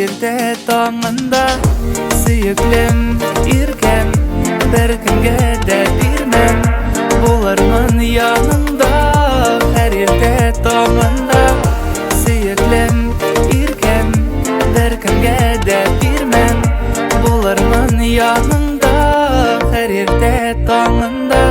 иртә таңында. Сөеклем, иркәм, беркемгә дә бирмәм. Булырмын яныңда һәр иртә таңында. Сөеклем, иркәм, беркемгә дә бирмәм. Булырмын яныңда һәр иртә таңында.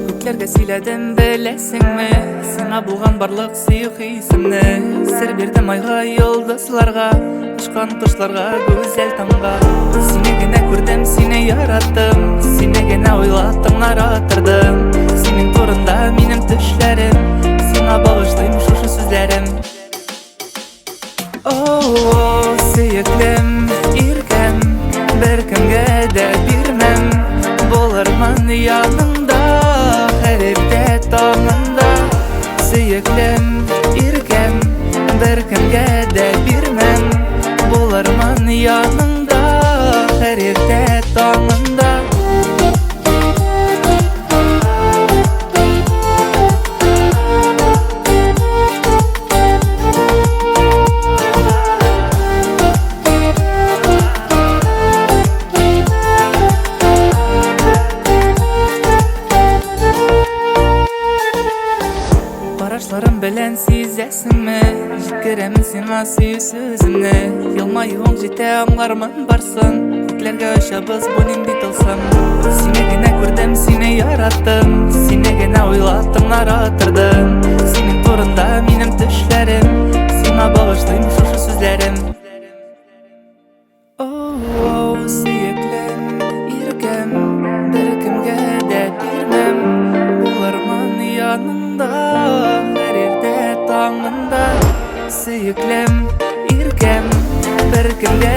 Күкләргә сөйләдем, беләсеңме, сиңа булган барлык сөю хисемне. Сер бирдем айга, йолдызларга, очкан кошларга, гүзәл таңга. Сине генә күрдем, сине яраттым, сине генә уйлап таңнар аттырдым. Синең турында минем төшләрем, сиңа багышлыйм шушы сүзләрем. О, сөеклем, иркәм, беркемгә дә бирмәм. Булырмын яныңда һәр иртә таңында. Сөеклем, иркәм, беркемгә дә бирмәм. Булырмын яныңда һәр иртә таңында. Карашларым белән сизәсеңме, җиткерәмен сиңа сөю сүземне. Елмаюың җитә, аңлармын барсын. Күкләргә очабыз, бу нинди тылсым. Сине генә күрдем, сине яраттым, сине генә уйлап таңнар аттырдым. Синең турында минем төшләрем, сиңа багышлыйм шушы сүзләрем. О, сөеклем, иркәм, беркемгә дә бирмәм. Булырмын яныңда һәр иртә таңында. Сөеклем, иркәм, беркемгә